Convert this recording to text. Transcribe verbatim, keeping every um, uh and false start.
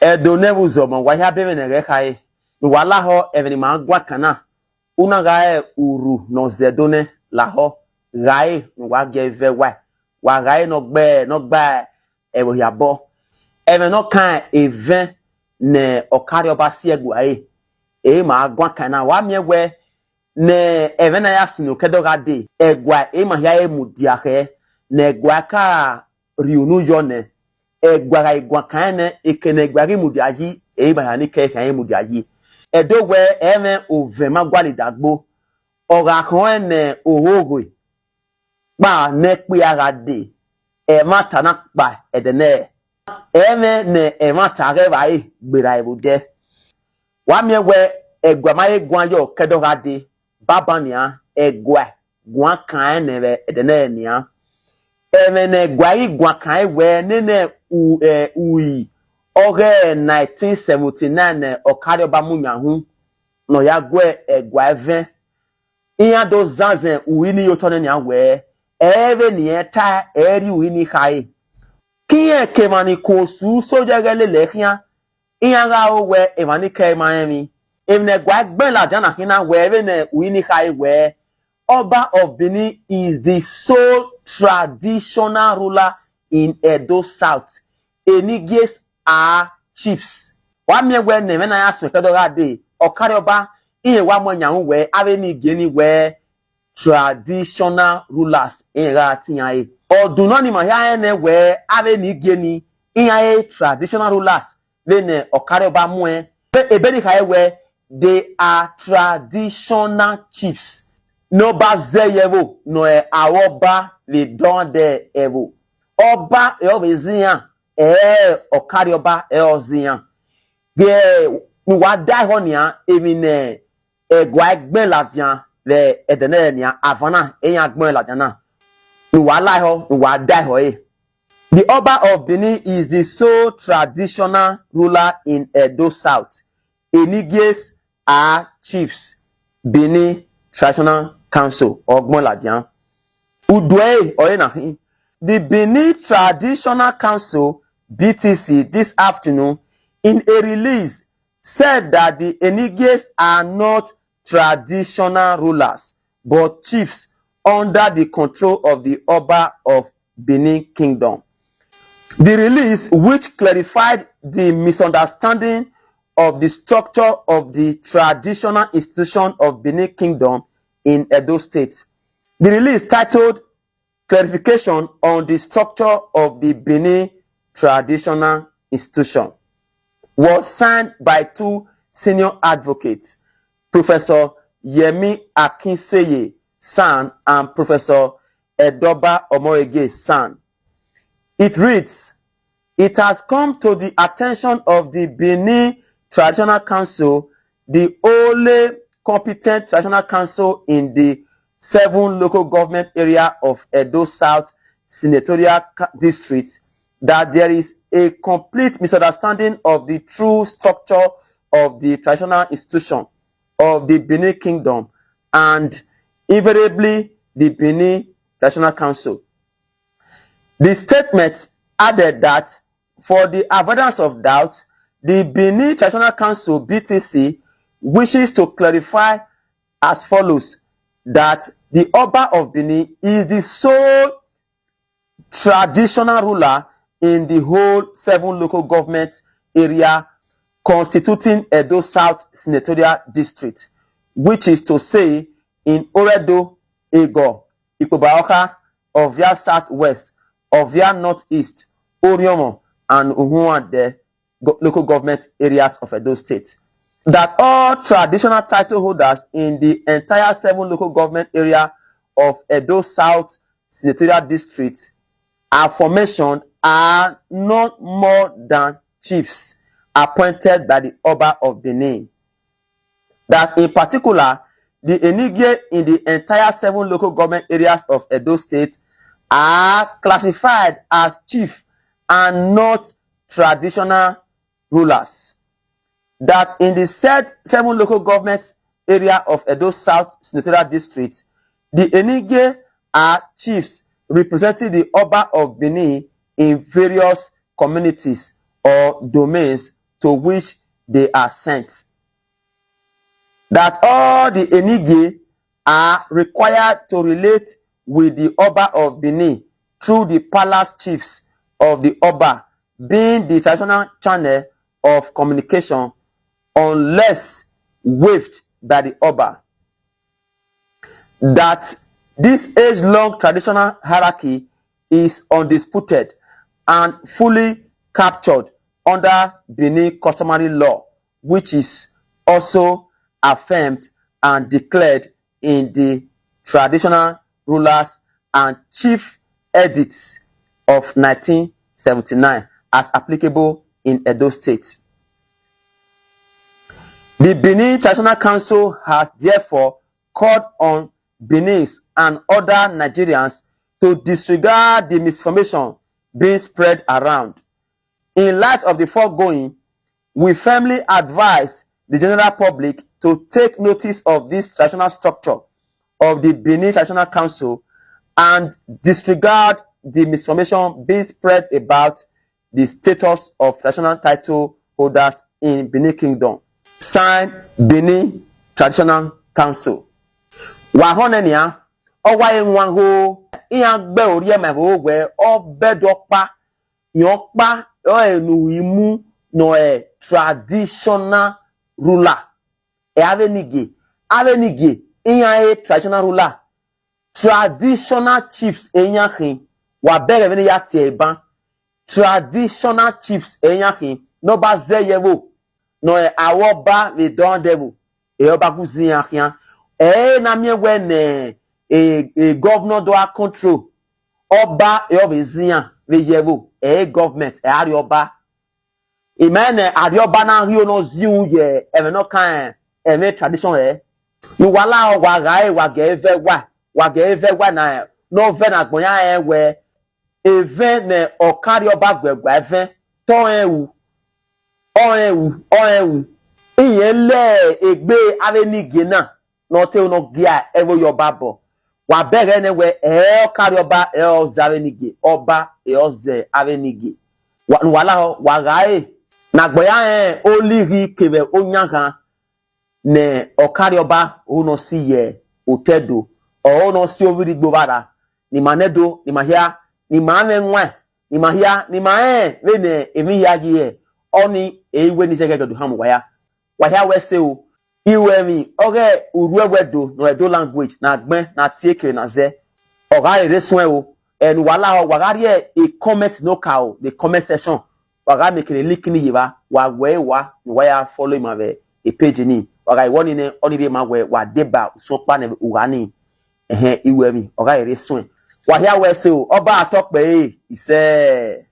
Ẹdo ne ẹvbo uzọmọ, wa hia be ẹmwẹ ne ẹghẹ khare, ne uwa lahọ ẹmwẹ ne ima guan kan na. U na gha re urhu ne ọ zẹ Ẹdo nẹ lahọ, gha re ne uwa gie vẹ ẹwae, wa gha re ne ọ gbe, ne ọ gba ẹvbo hia obọ. Ẹmwẹ ne ọ kan evẹn ne Ọkarhiọba si ẹguae, ẹre ima guan kan na. Wa miẹn wẹẹ, ne ẹmwẹ na ya sunu kẹdẹ ọ gha dee, ẹguae ẹre ima hia re mudia khẹ, ne ẹguae ka rhie unu yọ nẹ. Ẹguae gha guan kan nẹ, eke ne ẹguae ghi mudia yi, ẹre ima hia ni kẹ khian re mudia yi. Ẹdo wẹẹ ẹmwẹ ovẹn ma gualọ idagbo, ọ gha khọn ẹn ne ohoghe kpa ne ẹkpia gha dee, ẹmwata na kpa ẹdẹ nẹ, ẹmwẹ ne ẹmwata ghẹ vba re gberra ẹvbo odẹ. Wa miẹn wẹẹ, ẹguae ma he guan yọ kẹdẹ ọ gha dee, banban nian, ẹguae guan kan nẹ vbe ẹdẹ nẹ nian. Ẹmwẹ ne ẹguae ghi guan kan wẹẹ nene u-, ẹ, uri ọghe nineteen seventy nine ne Ọkarhiọba mu yan uhunmwu, ne ọ ya gu ẹguae ẹvẹn, iran do zanzẹn uri ni ye otọ nẹ nian wẹẹ, ẹ i re vbene irẹn ta, ẹ i re uri ni khare. Ke irẹn ke emwa ni ku osu sẹ oya ẹghẹ lele ẹre khian, iran gha ro wẹẹ emwa ni kẹ ma rẹn emwi. Emwi ne ẹguae gbẹn ladian na khin na wẹẹ vbene uri ni khare wẹẹ, Oba of Benin is the sole traditional ruler in Edo South. Enigies are chiefs. Wa miẹn wẹẹ ne ẹmwẹ na ya suẹn kẹdẹ ọ gha dee, Ọkarhiọba, irẹn wa mu ẹn yan ru wẹẹ avbe enigie ni wẹẹ traditional rulers, irẹn gha te iran re. Ọdun nọ ni ima hia rẹn nẹ wẹẹ avbe enigie ni, iran re traditional rulers, vbene Ọkarhiọba muẹn. Ebe ni khare wẹẹ, they are traditional chiefs. Ne ọba zẹ ye ẹvbo, ne ọ re aro ọba vbe dọndẹ ẹvbo. Ọba ọre ọ vbe zẹ iran, ẹ i re Ọkarhiọba ọre ọ zẹ iran. Ghẹ ne uwa daehọ nian, emwi ne ẹguae gbẹn ladian vbe ẹdẹ nẹ nian, avan na, iran gbẹn ladian na. Ne uwa laehọ, ne uwa daehọ ẹre. The Oba of Benin is the sole traditional ruler in Edo South. Enigies are chiefs, Benin Traditional Council, ọ gbẹn ladian. Udu ẹre ọre na khin. The Benin Traditional Council, B T C, this afternoon, in a release, said that the Enigies are not traditional rulers, but chiefs under the control of the Oba of Benin Kingdom. The release, which clarified the misunderstanding of the structure of the traditional institution of Benin Kingdom in Edo State. The release, titled Clarification on the Structure of the Benin Traditional Institution, was signed by two senior advocates, Professor Yemi Akinseye, san, and Professor Edoba Omorege, san. It reads, "It has come to the attention of the Benin Traditional Council, the only competent traditional council in the seven local government area of Edo South Senatorial Ca-, District, that there is a complete misunderstanding of the true structure of the traditional institution of the Benin Kingdom and invariably the Benin Traditional Council." The statement added that, for the avoidance of doubt, the Benin Traditional Council, B T C, wishes to clarify as follows, that the Oba of Benin is the sole traditional ruler in the whole seven local government area constituting Edo South Senatorial District, which is to say, in Oredo, Ego, Ikpoba Okha, Ovia South West, Ovia North East, Orionmwon, and Uhuande go-, local government areas of Edo State. That all traditional title holders in the entire seven local government area of Edo South Senatorial District aforementioned are not more than chiefs appointed by the Oba of Benin. That in particular, the Enigie in the entire seven local government areas of Edo State are classified as chief and not traditional rulers. That in the said seven local government area of Edo South Senatorial District, the Enigie are chiefs representing the Oba of Benin in various communities or domains to which they are sent. That all the Enigie are required to relate with the Oba of Benin through the palace chiefs of the Oba being the traditional channel of communication unless waived by the Oba. That this age-long traditional hierarchy is undisputed and fully captured under Benin customary law, which is also affirmed and declared in the Traditional Rulers and Chief Edicts of nineteen seventy-nine as applicable in Edo State. The Benin Traditional Council has therefore called on Benin and other Nigerians to disregard the misinformation being spread around. In light of the foregoing, we firmly advise the general public to take notice of this traditional structure of the Benin Traditional Council and disregard the misinformation being spread about the status of traditional title holders in Benin Kingdom. Signed, Benin Traditional Council. Wa họn nẹ nian, ọ wa re wan gho, iran gbe orhiẹ ma ẹvbo wẹ ọ bẹdẹ ọkpa, rẹn ọkpa ọre ne u i mu nọ ẹ traditional ruler. Ẹ avbe Enigie, avbe Enigie, iran re traditional ruler. Traditional chiefs eyan khin, wa bẹghe vbene ya tie ẹre ban. Traditional chiefs eyan khin ne ọ ba zẹ ye ẹvbo, nọ ẹ aro ọba vbe dọndẹ ẹvbo, ẹ ọba gu zẹ iran khian. Ẹ i na miẹn wẹ ne e, e governor do a control, ọba ẹ ọ vbe zẹ iran vbe ye ẹvbo, ẹ i government ẹ a rrie ọba. I ma rẹn ne a rrie ọba na rhie nọ ziun ye ẹmwẹ ne ọ kan ẹmwẹ tradition rẹ. Ne uwa lahọ, wa gha re, wa gie vẹ wa, wa gie vẹ wa na, ne ọ vẹ ne agbọn ya rẹn wẹ, evẹn ne ọ ka rrie ọba guẹguẹ evẹn, te ọ rẹn ru, ọ rẹn ru, ọ rẹn ru. Irẹn lẹ egbe avbe Enigie na ne ọ te ru ne ọ gia ẹvbo ye ọba obọ. Wa bẹghe nẹ wẹ, ẹ ọ ka rrie ọba, ẹ ọ zẹ avbe Enigie, ọba ẹ ọ zẹ avbe Enigie. Wa, ne uwa lahọ, wa gha re, ne agbọn ya rẹn olighi kevbe oyanghan, ne ọ ka rrie ọba ọre ne ọ si ye otọ Ẹdo, ọre ne ọ si ovbi rre igbe ovba ra, ne ima nẹ Ẹdo, ne ima hia, ne ima mwẹ ẹwaẹn, ne ima hia, ne ima rẹn vbene emwi hia yi hẹ, ọnii ẹ i wẹ ne I zẹ ghẹghẹ do hama uwa hia. Wa hia wẹ ẹse o, iruẹmwi ọghe urhuẹwẹdo ne ọ Ẹdo language ne a gbẹn, ne a tie kere ne a zẹ, ọ gha rherhe suẹn o. Ẹ ne uwa lahọ, wa gha rhie e comment ne okaro vbe comment section, wa gha miẹn kere link ni ye evba, wa wẹ ẹre wa ne uwa ya follow ima vbe e page ni. Wa gha wẹ ọnii nẹ, ọnii rhie ma wẹ wa deba usun ọkpa ne ugha ni. Ẹhẹn, iruẹmwi ọ gha rherhe suẹn. Wa hia wẹ ẹse o, ọba atọ kpẹre, isẹ.